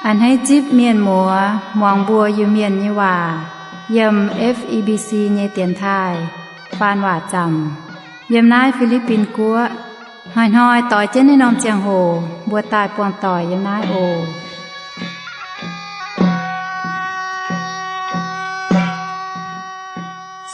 A'hneiv zipv mienh muoz muangx mbuo Iu-Mienh nyei waac yiem F E B C nyei dienx taaih faan waac zaamc yiem naaiv Fi^li^bin Guoqv. Hnoi-hnoi doix jienv naaiv norm ziangh hoc mbuo daaih buangh doic yiem naaiv oc.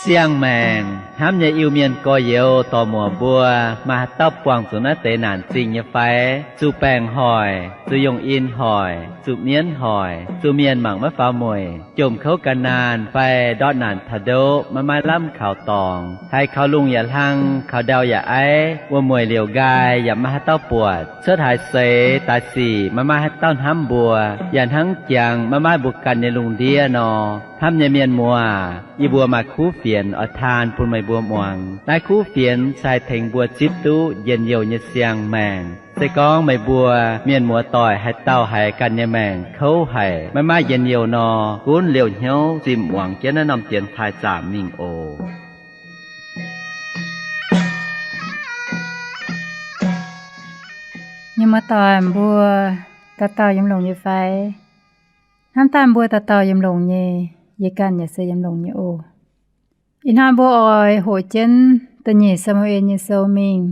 Siang-maengc hnamv nyei Iu-Mienh gorx-youz dorc-muoc mbuo, maaih haaix dauh buangh zuqc naaiv deix naanc zingh nyei fai? Zuqc baengc hoic, zuqc yongh in hoic, zuqc mienv hoic, zuqc mienh mangc maiv faaux mueic, jomc kouv gan naanh fai ndortv naanc taux ndoqv maiv maaih lamh kaux dorngx, haiz kaux lungh yaac hlang, kaux ndau yaac aiv, wuom-mueic liouc nqaai yaac maiv maaih haaix dauh buatc, cuotv haaix seix daaih sic maiv maaih haaix dauh hnamv mbuo, yaac hnangv jangx maiv maaih mbuo ganh nyei lungh ndiev nor. Hnamv nyei mienh muoz, yie mbuo maaih kuv fienx oix taan bun meih mbuo muangx. Naaiv kuv fienx se haih tengx mbuo zipv duqv njien-youh nyei siang-maengc. Se gorngv meih mbuo mienh muoz doic haaix dauh haiz ganh nyei maengc kouv haic, maiv maaih njien-youh nor, gunv liouh hnyouv zimh muangx jienv naaiv norm dienx taaih zaamc mingh oc. Mienh muoz doic mbuo, dauh dauh yiem longx nyei fai? Hnamv daaih mbuo dauh dauh yiem longx nyei, yie ganh yaac se yiem longx nyei oc. Ih hnoi mbuo oix hoqc jienv da'nyeic Saa^mu^en nyei sou mingh.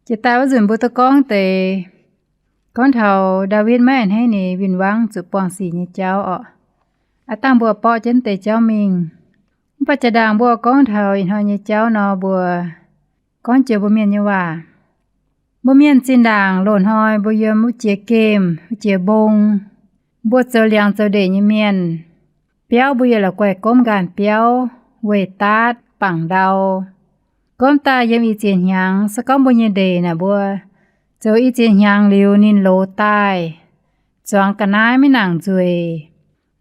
Jiex daaih wuov nzunc mbuo duqv gorngv deix, gorngv taux Ndaawitv maiv a'hneiv ninh win-wangv zuqc buangh sic nyei jauv orqc. Aav dangh mbuo borqv jienv deix jauv mingh. Mv baac jaa-ndaangc mbuo gorngv taux ih hnoi nyei jauv nor, mbuo gorngv joux mbuo mienh nyei waac. Mbuo mienh zinh ndaangc loz-hnoi mbuo yiem wuov jiex gemh, wuov jiex mbong, mbuo zoux liangx zoux ndeic nyei mienh, biauv mbuo yaac la'guaih gomv nqaanh biauv, weih daatv, bangc ndau. Gomv daaih yiem i ziex hnyangx, se gorngv mbuo nyei ndeic naaic mbuo zoux i ziex hnyangx liuz ninh loz daaih, zuangx ga'naaiv maiv nangc nzueic,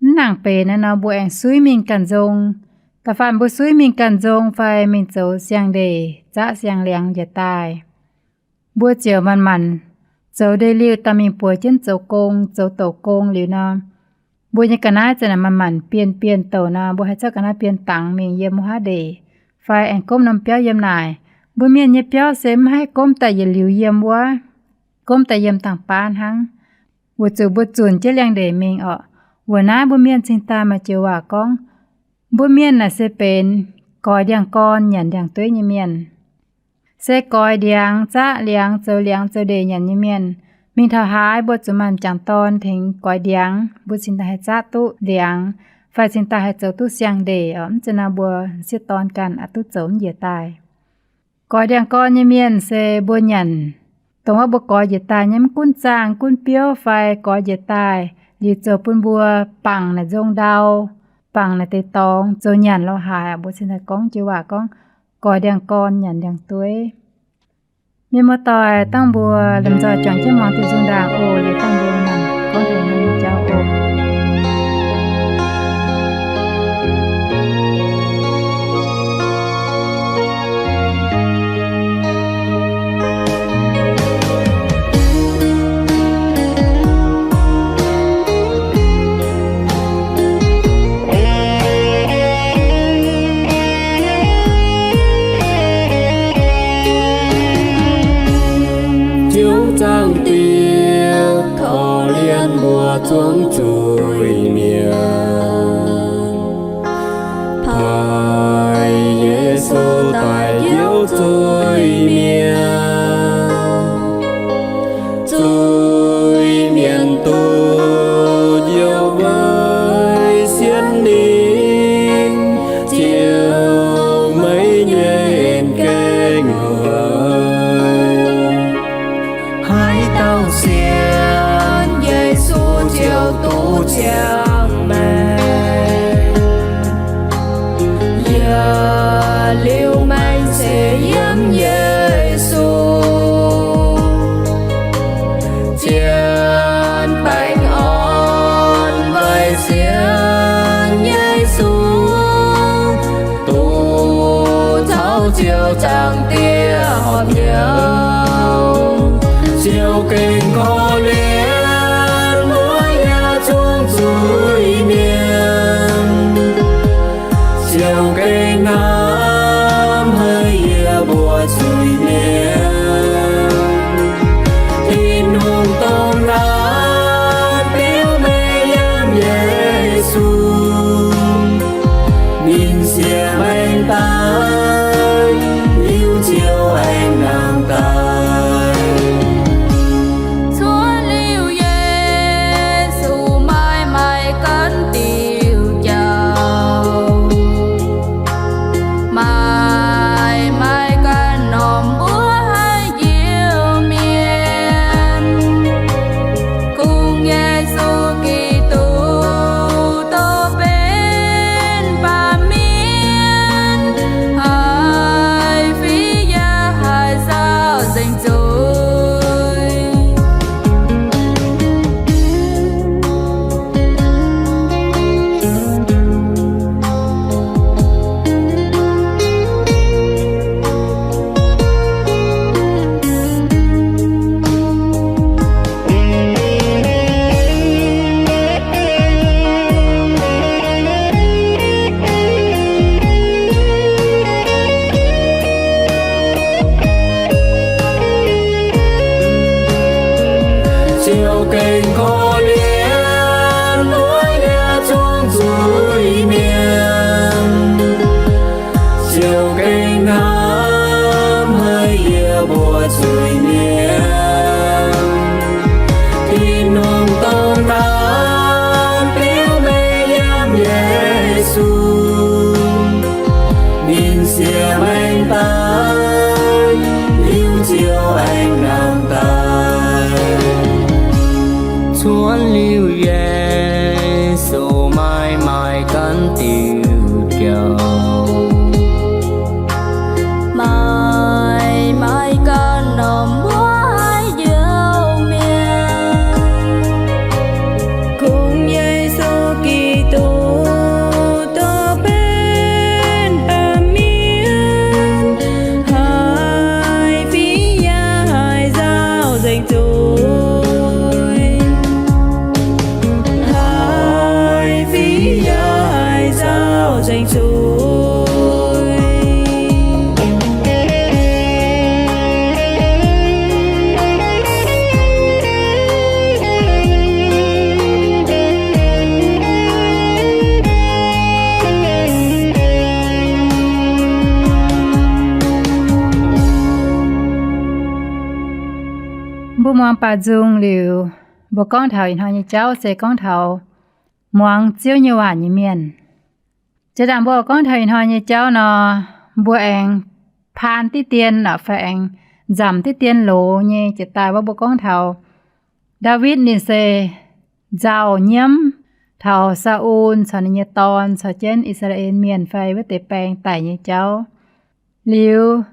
mv nangc benx naaiv nor, mbuo aengx suiv mingh ganh nzong. Da'faanh mbuo suiv mingh ganh nzong fai mingh zoux siang-ndeic zaqv siang-liangx njiec daaih, mbuo ziouc manc-manc zoux ndeic-liuh daaih mingh bueix jienv zoux gong, zoux douc gong liuz nor, mbuo nyei ga'naaiv za'naaic manc-manc bienh bienh douc nor, mbuo haih zorqv ga'naaiv bienh dangx mingh yiem wuov haav ndeic, fai aengx gomv norm biauv yiem naaic. Mbuo mienh nyei biauv se mv haih gomv daaih yietc liuz yiem wuov, gomv daaih yiem dangh baav hnangv, weic zuqc mbuo zunc jienv liangx-ndeic mingh orqc. Weic naaiv mbuo mienh cingx daaih maaih joux waac gorngv, mbuo mienh naaic se benx goix ndiangx-gorn nyanc ndiangx-dueiv nyei mienh. Se goix ndiangx zaqv liangx, zoux liangx zoux ndeic nyanc nyei mienh. Mingh taux haaix mbuo zuqc maaih m'jangc dorn tengx goix ndiangx, mbuo cingx daaih haih zaqv duqv liangx, fai cingx daaih haih zoux duqv siang-ndeic orqc. Mv zeiz nor mbuo sieqv dorn ganh aqc duqv zoux mv njiec daaih. Goix ndiangx-gorn nyei mienh se mbuo nyanc, dongh wuov mbuo goix njiec daaih nyei, mv gunv zaangh gunv biouv fai goix njiec daaih liuz zoux bun mbuo bangc naaic nzong ndau, bangc naaic deix dorngx zoux nyanc lo haaix, mbuo cingx daaih gorngv joux waac gorngv goix ndiangx-gorn nyanc ndiangx-dueiv. Mienh muoz-doic, dangh mbuo lomh nzoih juangc jienv muangx diuh nzung ndaangc oc. Liuz dangh mbuo mangc gorngv taux nyei jauv oc. Ziouv Zaangc Diex korv-lienh mbuo zuangx zuiz-mienh. Paaiv Yesu daaih njoux zuiz-mienh. Zuiz-mienh duqv njoux weic sienx ninh, ziouc maiv nyei en gaengh huaix. Haaix dauh sienx Yesu ziouc duqv ziangh maengc. Yietc liuz maengc se yiem Yesu. Zien baengh orn weic sienx Yesu, duqv caux Ziouv Zaangc Diex horpc hnyouv. Ziouv gengh korv-lienh mbuo yaac zuangx zuiz-mienh. Ziouv gengh hnamv haic yie mbuo zuiz-mienh. Tin-Hungh dongh naaiv biauv diuh jauv. Maaih, maaih ganh norm mbuo haaix diuh mienh, kungx Yesu Giduc dorh benx mienh, haih fih yaac haih nzauh nzengc zuiz. Haih fih yaac haih nzauh nzengc zuiz. Mbuo muangx baaux nzung liuz, mbuo gorngv taux ih hnoi nyei jauv se gorngv taux muangx Ziouv nyei waac nyei mienh. Jiex dangh mbuo gorngv taux ih hnoi nyei jauv nor, mbuo aengx paan diqv dien fai aengx nzamc diqv dien loz nyei jiex daaih wuov mbuo gorngv taux Ndaawitv ninh se nzauh nyiemv taux Saa^ul caux ninh nyei dorn caux jienv I^saa^laa^en Mienh fai wuov deix baeng daic nyei jauv. Liuz,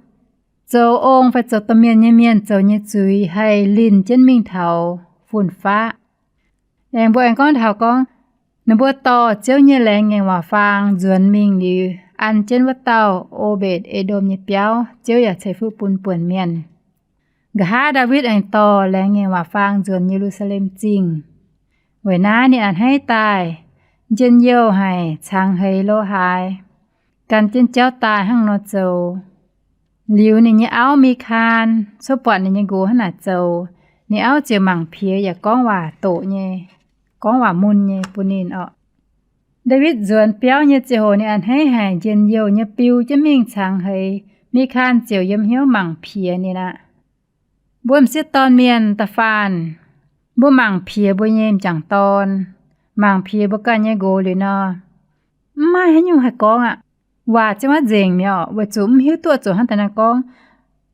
zoux ong fai zoux domh mienh nyei mienh zoux nyei zuiz haih linh jienv mingh taux fun-faqv. Aengx mbuo aengx gorngv taux gorngv, ninh mbuo dorh Ziouv nyei laengz ngaengc waac faang nzuonx mingh liuz, an jienv wuov dauh O^mbetc^e^ndom nyei biauv, Ziouv yaac ceix fuqv bun buonc mienh. Nqa'haav Ndaawitv aengx dorh laengz ngaengc waac faang nzuonx Ye^lu^saa^lem Zingh. Weic naaiv ninh a'hneiv daaih, njien-youh haic, cangx heix lo haaix, gan jienv jauv daaih hnangv nor zoux. Liuz ninh nyei auv, Mikaan, cuotv buatc ninh nyei nqox hnangv naaic zoux, ninh auv ziouc mangc piex yaac gorngv waac doqc nyei, gorngv waac mun nyei bun ninh orqc. Ndaawitv nzuonx biauv nyei ziangh hoc ninh a'hneiv haic, njien-youh nyei biu jienv mingh cangx heix. Mikaan ziouc yiem hnyouv mangc piex ninh aqv. Mbuo m'sieqv dorn mienh da'faanh, mbuo mangc piex mbuo nyei m'jangc dorn, mangc piex mbuo ganh nyei nqox liuz nor, mv maaih haaix nyungc haih gorngv aqv. Waac ziouc maiv nzengc mi'aqv, weic zuqc mv hiuv duqv zuqc hnangv daaih naaiv gorngv.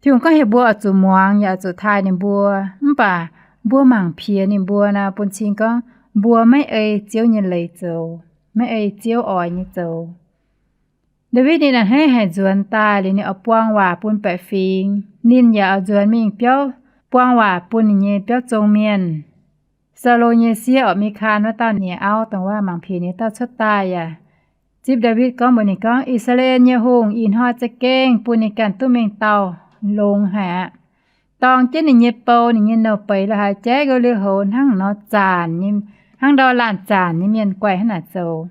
Tin-Hungh gorngv heuc mbuo oix zuqc muangx yaac oix zuqc taaih ninh mbuo, mv baac mbuo mangc piex ninh mbuo nor, bun cing gorngv mbuo maiv ei Ziouv nyei leiz zoux, maiv ei Ziouv oix nyei zoux. Ndaawitv ninh a'hneiv haic nzuonx daaih liuz, ninh oix buang waac bun baeqc fingx. Ninh yaac oix nzuonx mingh biauv buang waac bun ninh nyei biauv zong mienh. Saulo nyei sieqv orqc, Mikaan wuov dauh nyei auv, dongh wuov mangc piex ninh dauh cuotv daaih yaac zipv Ndaawitv gorngv mbuox ninh gorngv, I^saa^laa^en nyei hungh ih hnoi za'gengh bun ninh ganh duqv mengh dauh longx haic aqv. Dorng jienv ninh nyei bou, ninh nyei nouh beiz lo haaix, jaiv nqox lui-houx hnangv nor zaanc nyei, hnangv ndau laanh zaanc nyei mienh guaih hnangv naaic zoux.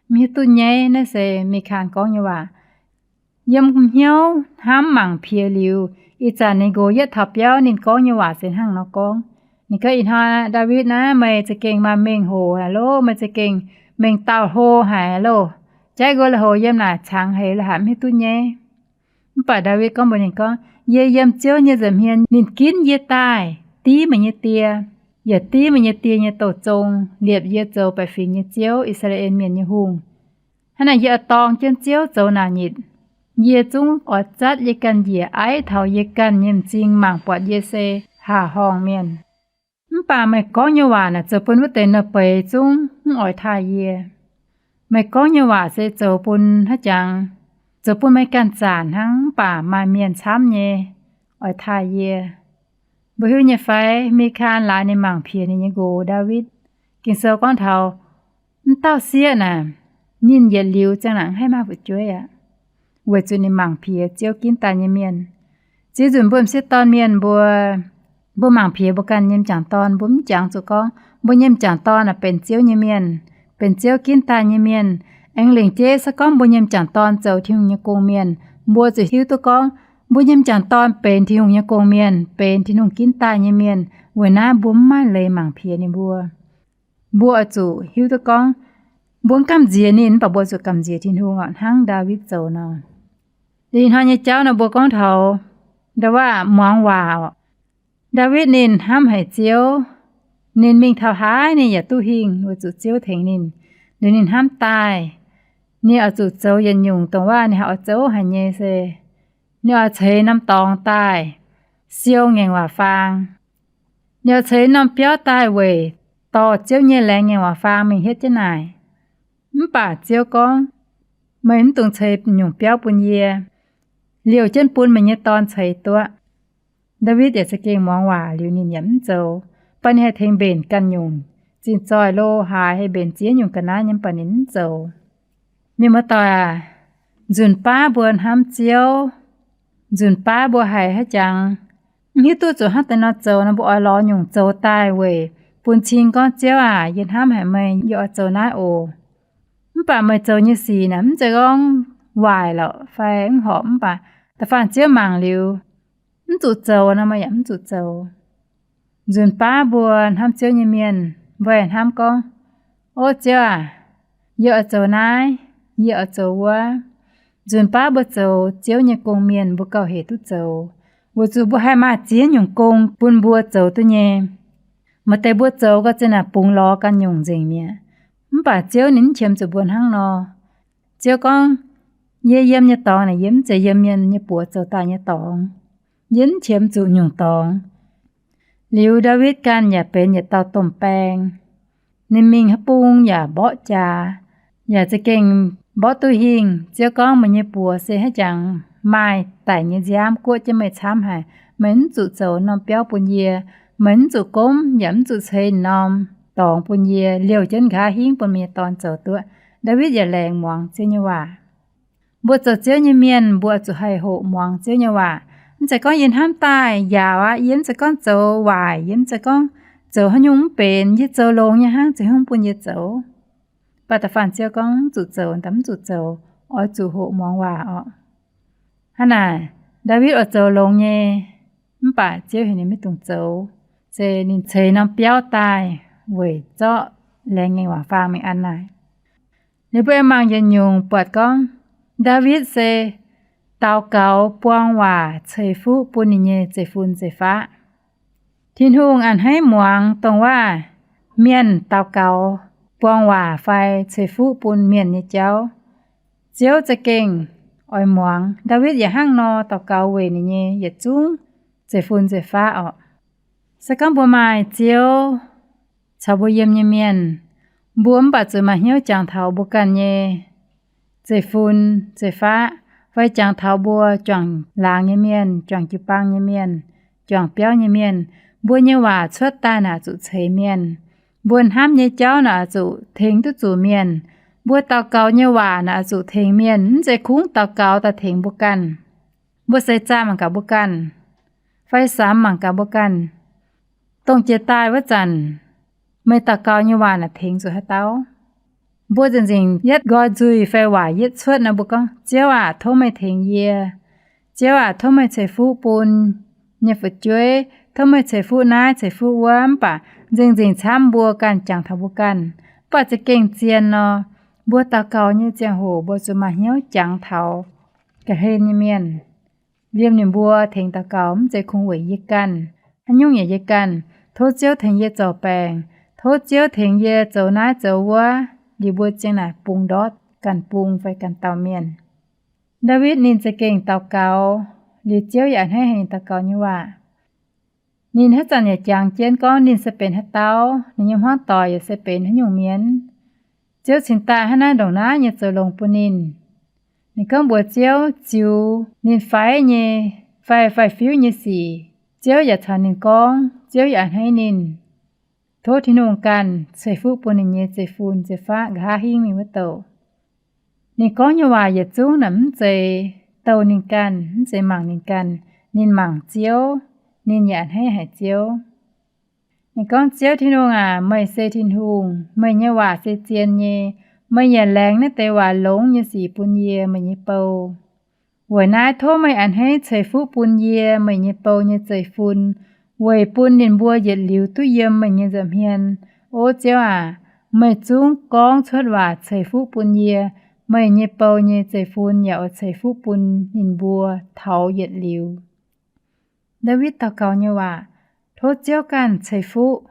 Mv hiuv duqv nyaiv naaiv se Mikaan gorngv nyei waac. Yiem hnyouv hnamv mangc piex liuz, ih zanc ninh nqox yietv taux biauv, ninh gorngv nyei waac se hnangv nor gorngv. Ninh gorngv, Ih hnoi Ndaawitv naaiv, meih za'gengh maaih mengh hoc haic loh, meih za'gengh mengh dauh hlo haic loh. Jaiv nqox lui-houx yiem naaic cangx heix lo haaix, mv hiuv duqv nyaiv. Mv baac Ndaawitv gorngv mbuox ninh gorngv, Yie yiem Ziouv nyei nza'hmien, ninh ginv yie daaih div meih nyei die, yaac div meih nyei die nyei douh zong, liepc yie zoux baeqc fingx nyei ziouv, I^saa^laa^en Mienh nyei hungh. Hnangv naaic yie oix dorng jienv Ziouv zoux naaic nyitc. Yie zungv oix zatv yie ganh njiec aiv taux yie ganh nyei m'zing mangc buatc yie se haah horngh mienh. Mv baac meih gorngv nyei waac naaic zoux bun wuov deix nouh beiz zungv mv oix taaih yie. Meih gorngv nyei waac se zoux bun haaix jangx, zoux bun meih ganh zaanc hnangv, mv baac maaih mienh camv nyei oix taaih yie. Mbuo hiuv nyei fai, Mikaan laaix ninh mangc piex ninh nyei nqox Ndaawitv. Ging-Sou gorngv taux, mv dauh sieqv naaic, ninh yietc liuz ziang naaic mv haih maaih fu'jueiv aqv, weic zuqc ninh mangc piex Ziouv ginv daaih nyei mienh. Ziex nzunc mbuo m'sieqv dorn mienh mbuo, mbuo mangc piex mbuo ganh nyei m'jangc dorn, mbuo mv jangx zuqc gorngv mbuo nyei m'jangc dorn naaic benx Ziouv nyei mienh, benx Ziouv ginv daaih nyei mienh. Aengx lingc jeiv se gorngv mbuo nyei m'jangc dorn zoux Tin-Hungh nyei gong-mienh, mbuo zuqc hiuv duqv gorngv mbuo nyei m'jangc dorn benx Tin-Hungh nyei gong-mienh, benx Tin-Hungh ginv daaih nyei mienh. Weic naaiv mbuo mv maaih leiz mangc piex ninh mbuo. Mbuo oix zuqc hiuv duqv gorngv mbuo mv gamh nziex ninh, mv baac mbuo zuqc gamh nziex Tin-Hungh orqc, hnangv Ndaawitv zoux nor. Ih hnoi nyei jauv nor mbuo gorngv taux ndau wuov muangx waac orqc. Ndaawitv ninh hnamv haic Ziouv, ninh mingh taux haaix ninh yaac duqv hingh weic zuqc Ziouv tengx ninh. Liuz ninh hnamv daaih, ninh oix zuqc zoux yietc nyungc dongh wuov ninh haiz oix zoux haic nyei se, ninh oix ceix norm dorngx daaih siou ngaengc waac faang. Ninh oix ceix norm biauv daaih weic dorh Ziouv nyei laengz ngaengc waac faang mingh hietv jienv naaic. Mv baac Ziouv gorngv, Meih mv dungx ceix nyungc biauv bun yie. Liouh jienv bun meih nyei dorn ceix duqv. Ndaawitv yaac za'gengh muangx waac liuz ninh yaac mv zoux. Mv baac ninh haih tengx mbenc ganh nyungc, zinh zoih lo haaix haih mbenc ziex nyungc ga'naaiv nyei, mv baac ninh mv zoux. Mienh muoz-doic aac, nzunc baav mbuo hnamv Ziouv, nzunc baav mbuo haiz haaix jangx mv hiuv duqv zuqc hnangv deix nor zoux nor, mbuo oix lorz nyungc zoux daaih weic bun cing gorngv, Ziouv aac, yie hnamv haic meih, yie oix zoux naaiv oc. Mv baac meih zoux nyei sic naaic mv zeiz gorngv waaic lorqc fai mv horpc, mv baac da'faanh Ziouv mangc liuz mv zuqc zoux nor, meih yaac mv zuqc zoux. Nzunc baav mbuo hnamv Ziouv nyei mienh, mbuo hnamv gorngv, Ov, Ziouv aac, yie oix zoux naaiv, yie oix zoux wuov. Nzunc baav mbuo zoux Ziouv nyei gong-mienh, mbuo gauh hec duqv zoux, weic zuqc mbuo haih maaih ziex nyungc gong bun mbuo zoux duqv nyei. Maaih deix mbuo zoux gau zinh naaic bungx lorz ganh nyungc nzengc mi'aqv. Mv baac Ziouv ninh mv qiemx zuqc mbuo hnangv nor. Ziouv gorngv, Yie yiem nyei dorngx naaic, yie mv zeiz yiem mienh nyei buoz zoux daaih nyei dorngx. Yie mv qiemx zuqc nyungc dorngx. Liuz Ndaawitv ganh yaac benx yietc dauh domh baeng. Ninh mingh haaix bung yaac mborqv jaax, yaac za'gengh mborqv duqv hingh. Ziouv gorngv, Meih nyei buoz se haaix jangx maaih daic nyei nziaamv guoqv jienv meih camv haic. Meih mv zuqc zoux norm biauv bun yie. Meih mv zuqc gomv yaac mv zuqc ceix norm dorngx bun yie. Liouh jienv nqa'haav hingv bun meih nyei dorn zoux duqv. Ndaawitv yaac laengz muangx Ziouv nyei waac. Mbuo zoux Ziouv nyei mienh, mbuo zuqc haih hoqc muangx Ziouv nyei waac. Mv zeiz gorngv yie hnamv daaih njaaux aqv, yie mv zeiz gorngv zoux waaic, yie mv zeiz gorngv zoux haaix nyungc mv benx, yie zoux longx nyei hnangv, ziouc hungv bun yie zoux. Mv baac da'faanh Ziouv gorngv mv zuqc zoux, da'mv zuqc zoux, oix zuqc hoqc muangx waac orqc. Hnangv naaic, Ndaawitv oix zoux longx nyei, mv baac Ziouv heuc ninh maiv dungx zoux, se ninh ceix norm biauv daaih weic zorqv laengz ngaengc waac faang mingh an naaic. Liuz mbuo aengx mangc yietc nyungc buatc gorngv, Ndaawitv se daux gaux buang waac ceix fuqv bun ninh nyei zeiv-fun zeiv-faqv. Tin-Hungh a'hneiv muangx dongh waac mienh daux gaux buang waac fai ceix fuqv bun mienh nyei jauv. Ziouv za'gengh oix muangx. Ndaawitv yaac hnangv nor daux gaux weic ninh nyei yietc zungv zeiv-fun zeiv-faqv orqc. Se gorngv mbuo maaih Ziouv caux mbuo yiem nyei mienh, mbuo mv baac zuqc maaih hnyouv jangx taux mbuo ganh nyei zeiv-fun zeiv-faqv, fai jangx taux mbuo juangc laangz nyei mienh, juangc jiu-baang nyei mienh, juangc biauv nyei mienh. Mbuo nyei waac cuotv daaih naaic zuqc ceix mienh. Mbuo hnamv nyei jauv naaic zuqc tengx duqv zuqc mienh. Mbuo daux gaux nyei waac naaic zuqc tengx mienh, mv zeiz kungx daux gaux daaih tengx mbuo ganh. Mbuo seix zaah mangc gaax mbuo ganh, fai samx mangc gaax mbuo ganh. Dongh jiex daaih wuov zanc, meih daux gaux nyei waac naaic tengx zuqc haaix dauh? Mbuo nzengc-nzengc yietv nqoi nzuih fai waac yietv cuotv nor, mbuo gorngv, Ziouv aac, tov meih tengx yie. Ziouv aac, tov meih ceix fuqv bun nyei fu'jueiv, tov meih ceix fuqv naaiv ceix fuqv wuov. Mv baac nzengc-nzengc camv mbuo ganh, jangx taux mbuo ganh. Mv baac za'gengh zien nor, mbuo daux gaux nyei ziangh hoc mbuo zuqc maaih hnyouv jangx taux ga'hlen nyei mienh. Liemh ninh mbuo tengx daux gaux mv zeiz kungx weic yie ganh, haaix nyungc yaac yie ganh. Tov Ziouv tengx yie zorc baengc, tov Ziouv tengx yie zoux naaiv zoux wuov, liuz mbuo ziang naaic bungx ndortv ganh bung fai ganh dauh mienh. Ndaawitv ninh za'gengh daux gaux, liuz Ziouv yaac a'hneiv haic ninh daux gaux nyei waac. Ninh haaix zanc yaac jangx jienv gorngv ninh se benx haaix dauh, ninh nyei hmuangv doic yaac se benx haaix nyungc mienh. Ziouv cingx daaih hnangv naaiv ndongc naaiv nyei zoux longx bun ninh. Ninh gorngv mbuox Ziouv, ziux ninh faix nyei fai faix-fiuv nyei sic, Ziouv yaac caux ninh gorngv, Ziouv yaac a'hneiv ninh. Tov Tin-Hungh ganh ceix fuqv bun ninh nyei zeiv-fun zeiv-faqv nqa'haav hingv mingh wuov douc. Ninh gorngv nyei waac yietc zungv naaic mv zeiz douh ninh ganh, mv zeiz mangc ninh ganh. Ninh mangc Ziouv, ninh yaac a'hneiv haic Ziouv. Ninh gorngv, Ziouv Tin-Hungh aac, meih se Tin-Hungh. Meih nyei waac se zien nyei. Meih yaac laengz naaiv deix waac longx nyei sic bun yie, meih nyei bou. Weic naaiv tov meih a'hneiv ceix fuqv bun yie, meih nyei bou nyei zeiv-fun, weic bun ninh mbuo yietc liuz duqv yiem meih nyei nza'hmien. O Ziouv aac, meih zungv gorngv cuotv waac ceix fuqv bun yie, meih nyei bou nyei zeiv-fun yaac oix ceix fuqv bun ninh mbuo taux yietc liuz. Ndaawitv daux gaux nyei waac, tov Ziouv ganh ceix fuqv.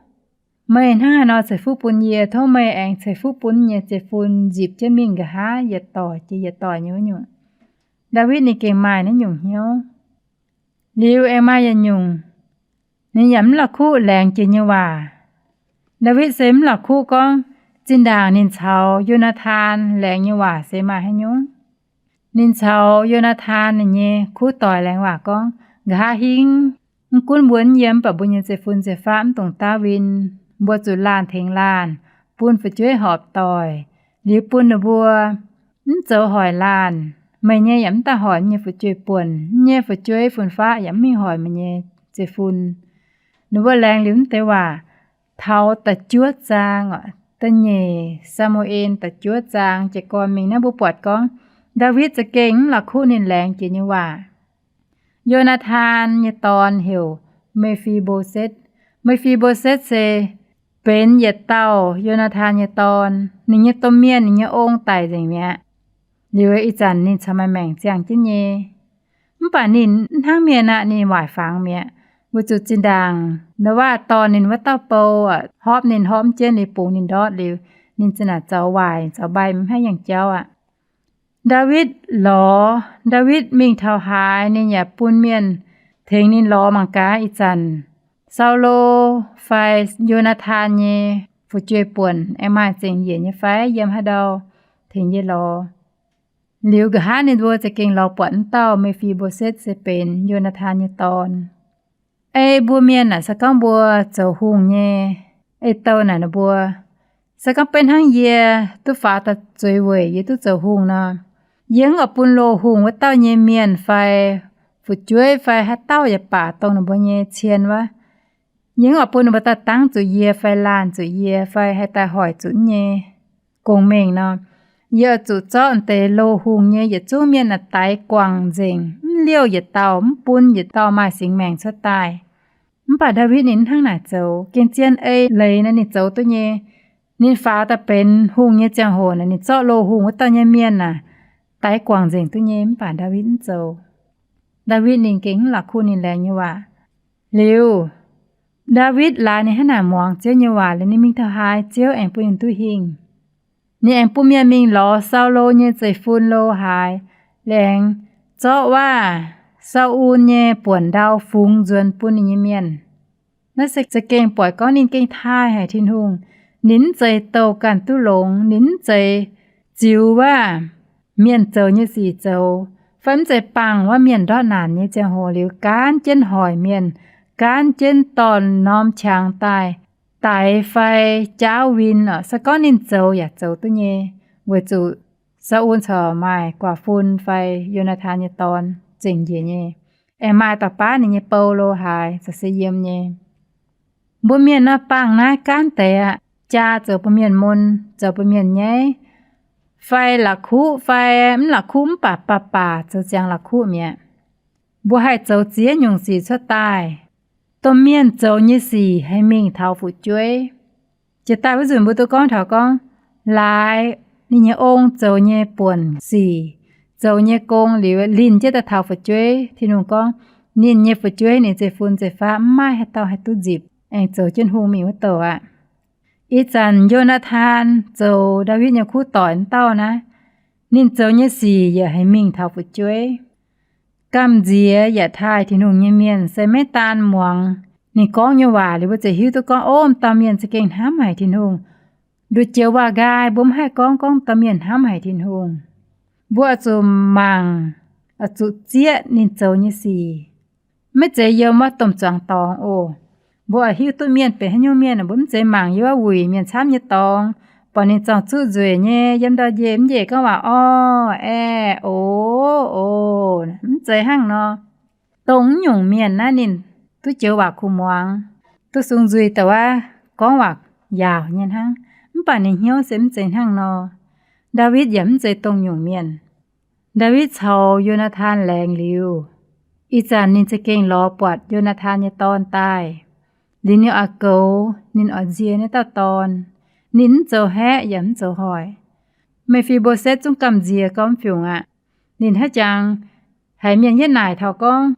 Meih hnangv haaix nor ceix fuqv bun yie, tov meih aengx ceix fuqv bun yie nyei zeiv-fun nzipc jienv mingh nqa'haav yietc doic jiex yietc doic nyei wuov nyungc. Ndaawitv ninh gengh maaih naaiv nyungc hnyouv. Liuz aengx maaih yietc nyungc, ninh yaac mv la'kuqv laengz jiex nyei waac. Ndaawitv se mv la'kuqv gorngv, Zinh ndaangc ninh caux Yo^naa^tan laengz nyei waac se maaih haaix nyungc? Ninh caux Yo^naa^tan ninh nyei kuv doic laengz waac gorngv, nqa'haav hingv, mv gunv mbuo mv yiem, mv baac mbuo nyei zeiv-fun zeiv-faqv mv dungx daav win. Mbuo zuqc laanh tengx laanh, bun fu'jueiv horpc doic, liuz bun ninh mbuo mv zoux hoic laanh. Meih nyei yaac mv daaih hoic meih nyei fu'jueiv-buonc, meih nyei fu'jueiv fun-faqv yaac mv mingh hoic meih nyei zeiv-fun. Ninh mbuo laengz liuz mv deix waac, taux da'juov zaang, da'nyeic Saa^mu^en da'juov zaang jiez gorn mingh naaiv mbuo buatc gorngv, Ndaawitv za'gengh mv la'kuqv ninh laengz jiex nyei waac. Yo^naa^tan nyei dorn heuc Me^fi^mbo^setv. Me^fi^mbo^setv se benx yietc dauh Yo^naa^tan nyei dorn. Ninh nyei domh mienh, ninh nyei ong daic nzengc mi'aqv. Liuz ih zanc ninh corc maaih maengc ziangh jienv nyei. Mv baac ninh mv hnangv mienh aqv, ninh waaic fangx mi'aqv. Weic zuqc zinh ndaangc Naawaav dorh ninh wuov dauh bou horpc ninh, horpc jienv liuz bungx ninh ndortv liuz, ninh zinh naaic zoux waaic zoux mbaih, mv haih yangh jauv aqv. Ndaawitv lorz, Ndaawitv mingh taux haaix, ninh yaac bun mienh tengx ninh lorz mangc gaax ih zanc Saulo fai Yo^naa^tan nyei fu'jueiv-buonc aengx maaih zengc njiec nyei fai, yiem haaix ndau tengx yie lorz. Liuz nqa'haav ninh mbuo za'gengh lorz buatc wuov dauh Me^fi^mbo^setv se benx Yo^naa^tan nyei dorn. Ei mbuo mienh naaic, se gorngv mbuo zoux hungh nyei, ei douh naaic ninh mbuo, se gorngv beiv hnangv yie duqv faaux daaih zueiz weic yie duqv zoux hungh nor, yie mv oix bun loz-hungh wuov dauh nyei mienh fai fu'jueiv fai haaix dauh yaac baac dongh ninh mbuo nyei cien wuov. Yie mv oix bun ninh mbuo daaih dangv zuqc yie fai laanh zuqc yie fai haih daaih hoic zuqc nyei gong-mengh nor. Yie oix zuqc zorqv deix loz-hungh nyei yietc zungv mienh naaic daix guangc nzengc, mv liouh yietc dauh, mv bun yietc dauh maaih singx maengc cuotv daaih. Mv baac Ndaawitv ninh mv hnangv naaic zoux. Gengh zien ei leiz naaic ninh zoux duqv nyei. Ninh faaux daaih benx hungh nyei ziangh hoc naaic, ninh zorqv loz-hungh wuov dauh nyei mienh naaic daix guangc nzengc duqv nyei, mv baac Ndaawitv mv zoux. Ndaawitv ninh gengh mv la'kuqv ninh laengz nyei waac. Liuz, Ndaawitv laaix ninh hnangv naaic muangx Ziouv nyei waac liuz, ninh mingh taux haaix, Ziouv aengx bun ninh duqv hingh. Ninh aengx bun mienh mingh lorz Saulo nyei zeiv-fun lo haaix, laengz zorqv waac Sau^un nyei buonc ndau fungx nzuonx bun ninh nyei mienh. Naaiv se za'gengh buatc gorngv ninh gengh taaih haic Tin-Hungh. Ninh mv zeiz douh ganh duqv longx, ninh mv zeiz ziux waac mienh zoux nyei sic zoux, fai mv zeiz bangc waac mienh ndortv naanc nyei ziangh hoc liuz gaanv jienv hoic mienh, gaanv jienv dorh norm qangx daaih daix fai jaauv win oc. Se gorngv ninh zoux yaac zoux duqv nyei, weic zuqc Sau^un corc maaih guaax fun fai Yo^naa^tan nyei dorn zengc njiec nyei, aengx maaih dauh baav ninh nyei bou lo haaix za'gengh yiem nyei. Mbuo mienh nor bangc naaiv gaanv deix aqv, jaa zoux bun mienh mun, zoux bun mienh nyaiv, fai la'kuqv fai mv la'kuqv mv baac baac baac zoux ziangx la'kuqv mi'aqv. Mbuo haih zoux ziex nyungc sic cuotv daaih. Domh mienh zoux nyei sic haih mingh taux fu'jueiv. Jiex daaih wuov nzunc mbuo duqv gorngv taux gorngv, laaix ninh nyei ong zoux nyei buonc sic, zoux nyei gong liuz linh jienv daaih taux fu'jueiv. Tin-Hungh gorngv, ninh nyei fu'jueiv, ninh zeiv-fun zeiv-faqv mv maaih haaix dauh haih duqv nzipc aengx zoux jienv hungh mingh wuov douc aqv. Ih zanc Yo^naa^tan zoux Ndaawitv nyei kuv doic wuov dauh naaiv, ninh zoux nyei sic yaac haih mingh taux fu'jueiv. Gamh nziex yaac taaih Tin-Hungh nyei mienh se maiv daan muangx ninh gorngv nyei waac liuz mbuo ziouc hiuv duqv gorngv, ov, dauh mienh za'gengh hnamv haic Tin-Hungh. Nduqc joux waac nqaai mbuo mv haih gorngv, gorngv dauh mienh hnamv haic Tin-Hungh. Mbuo oix zuqc mangc, oix zuqc zieqv ninh zoux nyei sic. Maiv zeiz yiem wuov domh zuangx dorngx oc. Mbuo oix hiuv duqv mienh benx haaix nyungc mienh, mbuo mv zeiz mangc yiem wuov wuic mienh camv nyei dorngx, buatc ninh zorng-zuqv nzueic nyei, yiem ndau-njeh mv njiec gorngv waac orv, aeqv, oc, oc, mv zeiz hnangv nor. Dongh wuov nyungc mienh naaiv ninh duqv joux waac kuh muangx, duqv sung nzuih da'wuov gorngv waac yaauc nyei hnangv, mv baac ninh hnyouv se mv zeiz hnangv nor. Ndaawitv yaac mv zeiz dongh nyungc mienh. Ndaawitv caux Yo^naa^tan laengz liuz, ih zanc ninh za'gengh lorz buatc Yo^naa^tan nyei dorn daaih. Liuz ninh oix goux, ninh oix nzie naaiv dauh dorn. Ninh mv zoux haeqv yaac mv zoux hoic. Me^fi^mbo^setv zungv gamh nziex gormx fiungc aqv. Ninh hnangv jangx haiz mienh yietv naaic taux gorngv,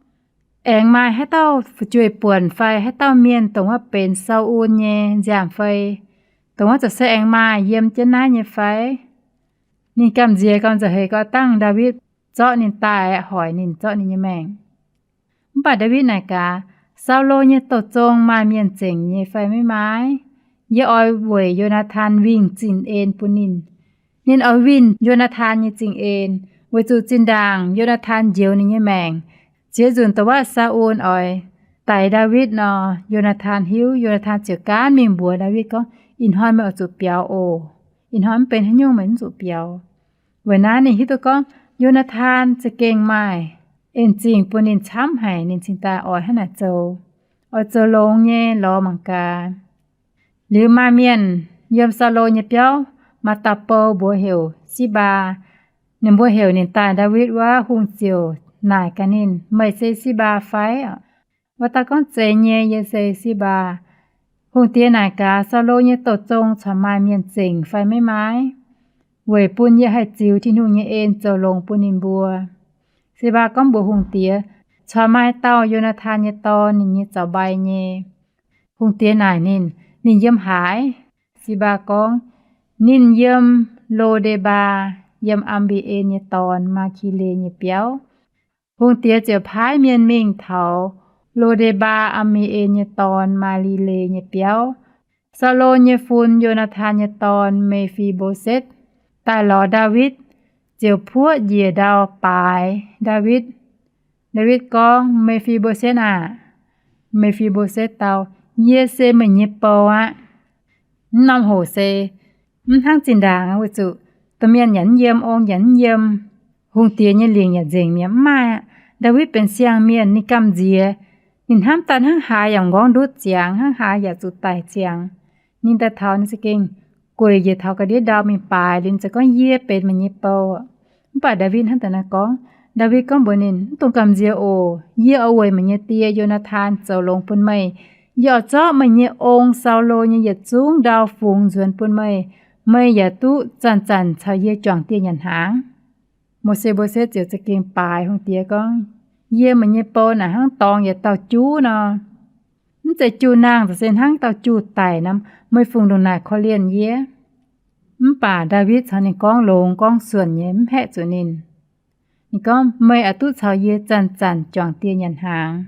aengx maaih haaix dauh fu'jueiv-buonc fai haaix dauh mienh dongh wuov benx Sau^un nyei nziaamv fai, dongh wuov za'gengh se aengx maaih yiem jienv naaiv nyei fai? Ninh gamh nziex gau, nzauh heix gau dangh Ndaawitv zorqv ninh daaih, hoic ninh, zorqv ninh nyei maengc. Mv baac Ndaawitv naaic gaax, Saulo nyei douz-zong maaih mienh zengc nyei fai maiv maaih? Yie oix weic Yo^naa^tan winh zinh en bun ninh. Ninh oix winh Yo^naa^tan nyei zinh en, weic zuqc zinh ndaangc Yo^naa^tan njoux ninh nyei maengc, ziex nzunc douc waav Saul oix daix Ndaawitv nor, Yo^naa^tan hiuv. Yo^naa^tan ziouc gaanv mingh mbuox Ndaawitv gorngv, Ih hnoi meih oix zuqc biaux oc. Ih hnoi mv benx haaix nyungc meih mv zuqc biaux. Weic naaiv ninh hiuv duqv gorngv Yo^naa^tan za'gengh maaih en zingh bun ninh camv haic, ninh cingx daaih oix hnangv naaic zoux, oix zoux longx nyei lorz mangc gaax. Liuz maaih mienh yiem Saulo nyei biauv maaih dauh bou mbuox heuc Sipv^mbaa. Ninh mbuo heuc ninh daaih Ndaawitv wuov. Hungh ziouc naaic gaax ninh, Meih se Sipv^mbaa fai? Wuov dauh gorngv, Zeiz nyei, yie se Sipv^mbaa. Hungh diex naaic gaax, Saulo nyei douz-zong corc maaih mienh zengc fai maiv maaih, weic bun yie haih ziux Tin-Hungh nyei en zoux longx bun ninh mbuo. Sipv^mbaa gorngv mbuox hungh diex, Corc maaih dauh Yo^naa^tan nyei dorn, ninh nyei zaux-mbai nyei. Hungh diex naaic ninh, Ninh yiem haaix? Sipv^mbaa gorngv, Ninh yiem Lo^nde^mbaa, yiem Am^mbi^en nyei dorn, Maa^ki^le nyei biauv. Hungh diex ziouc paaiv mienh mingh taux Lo^nde^mbaa, Am^mbi^en nyei dorn, Maa^li^le nyei biauv. Saulo nyei fun, Yo^naa^tan nyei dorn, Me^fi^mbo^setv, daaih lorz Ndaawitv, ziouc puoqv njiec ndau baaix Ndaawitv. Ndaawitv gorngv, Me^fi^mbo^setv aah! Me^fi^mbo^setv dau, Yie se meih nyei bou aqv. Mv norm hoc se mv hnangv zinh ndaangc, weic zuqc domh mienh yaac mv yiem, ong yaac mv yiem, hungh diex nyei lingc yaac nzengc mi'aqv, mv maaih aqv. Ndaawitv benx siang-mienh, ninh gamh nziex. Ninh hnamv daaih hnangv haaix yaac m'nqorngv ndutv ziangx, hnangv haaix yaac zuqc daic ziangx. Ninh daaih taux, ninh za'gengh gueic njiec taux ga'ndiev ndau mingh baaix, liuz ninh ziouc gorngv, Yie benx meih nyei bou. Mv baac Ndaawitv hnangv daaih naaiv gorngv, Ndaawitv gorngv mbuox ninh, Mv dungx gamh nziex oc. Yie oix weic meih nyei die, Yo^naa^tan, zoux longx bun meih. Yie oix zorqv meih nyei ong, Saulo, nyei yietc zungv ndau fungx nzuonx bun meih. Meih yaac duqv zanc-zanc caux yie juangc dieh nyanc hnaangx. Mose^mbo^setv ziouc za'gengh baaix hungh diex gorngv, Yie, meih nyei bou, naaic hnangv dorngx yietc dauh juv nor. Mv zeiz juv-naangh, za'gengh se hnangv dauh juv-daic nor. Meih fungc ndongc naaic korv-lienh yie? Mv baac Ndaawitv caux ninh gorngv longx gorngv suonc nyei, mv haeqv zuqc ninh. Ninh gorngv, Meih oix duqv caux yie zanc-zanc juangc dieh nyanc hnaangx.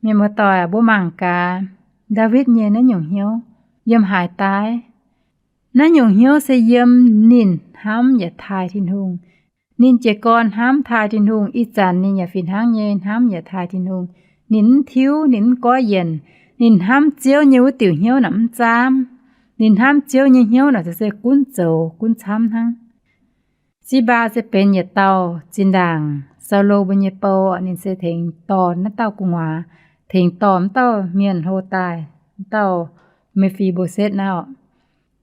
Mienh muoz-doic, mbuo mangc gaax Ndaawitv nyei naaiv nyungc hnyouv yiem haaix daaih? Naaiv nyungc hnyouv se yiem ninh hnamv yaac taaih Tin-Hungh. Ninh jiez gorn hnamv taaih Tin-Hungh, ih zanc ninh yaac fih hnangv nyei hnamv yaac taaih Tin-Hungh. Ninh mv tiuv, ninh mv goiv yienc. Ninh hnamv Ziouv nyei wuov diuc hnyouv naaic mv zaamv. Ninh hnamv Ziouv nyei hnyouv naaic se gunv zoux gunv camv hnangv. Sipv^mbaa se benx yietc dauh zinh ndaangc Saulo mbuo nyei bou, ninh se tengx dorh naaiv dauh gu'nguaaz, tengx dorh m'dauh mienh hlo daaih, m'dauh Me^fi^mbo^setv naaiv.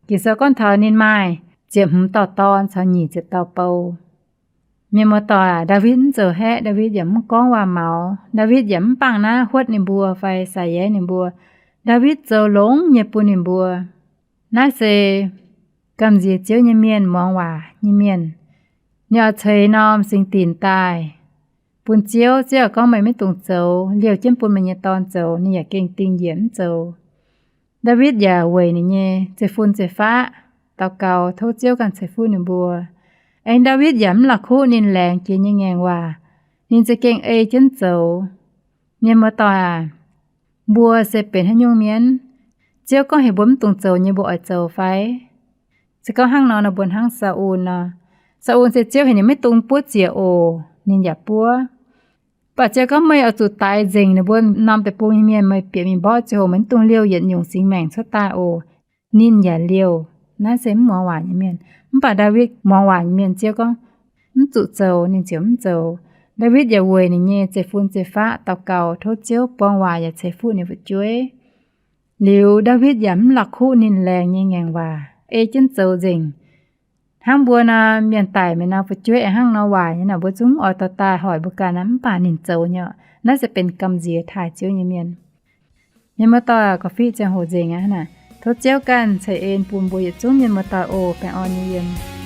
Ging-Sou gorngv taux ninh maaih ziepc hmz dauh dorn caux nyic ziepc dauh bou. Mienh muoz-doic, Ndaawitv mv zoux haeqv, Ndaawitv yaac mv gorngv waac-maux, Ndaawitv yaac mv bangc naaiv huotv ninh mbuo fai saic yaev ninh mbuo. Ndaawitv zoux longx nyei bun ninh mbuo. Naaiv se gamh nziex Ziouv nyei mienh, muangx waac nyei mienh. Ninh oix ceix norm singx dinc daaih bun Ziouv. Ziouv gorngv, Meih maiv dungx zoux. Liouh jienv bun meih nyei dorn zoux. Ninh yaac gengh dingh njiec mv zoux. Ndaawitv yaac weic ninh nyei zeiv-fun zeiv-faqv daux gaux, tov Ziouv ganh ceix fuqv ninh mbuo. Aengx Ndaawitv yaac mv la'kuqv ninh laengz jiex nyei ngaengc waac. Ninh za'gengh ei jienv zoux. Mienh muoz-doic aac, mbuo se benx haaix nyungc mienh? Ziouv gorngv heuc mbuo mv dungx zoux nyei, mbuo oix zoux fai? Se gorngv hnangv nor, nor mbuo hnangv Saul nor. Saul se Ziouv heuc ninh maiv dungx buov ziec oc, ninh yaac buov. Mv baac Ziouv gorngv, Meih oix zuqc daix nzengc ninh mbuo norm deic-bung nyei mienh, meih bieqc mingh mborqv ziangh hoc meih mv dungx liouh yietc nyungc singx maengc cuotv daaih oc. Ninh yaac liouh. Naaiv se mv muangx waac nyei mienh. Mv baac Ndaawitv muangx waac nyei mienh. Ziouv gorngv mv zuqc zoux, ninh ziouc mv zoux. Ndaawitv yaac weic ninh nyei zeiv-fun zeiv-faqv daux gaux, tov Ziouv buang waac yaac ceix fuqv ninh fu'jueiv. Liuz Ndaawitv yaac mv la'kuqv ninh laengz nyei ngaengc waac, ei jienv zoux nzengc. Hnangv mbuo nor, mienh daic mingh nor, fu'jueiv aengx hnangv nor waaic nyei nor, mbuo zungv oix dorh daaih hoic mbuo ganh, mv baac ninh zoux nyei. Naaiv se benx gamh nziex taaih Ziouv nyei mienh. Mienh muoz-doic, gorqv-fiqv ziangh hoc nzengc aqv. Tov Ziouv ganh ceix en bun mbuo yietc zungv mienh muoz-doic oc. Baengh orn nyei yiem.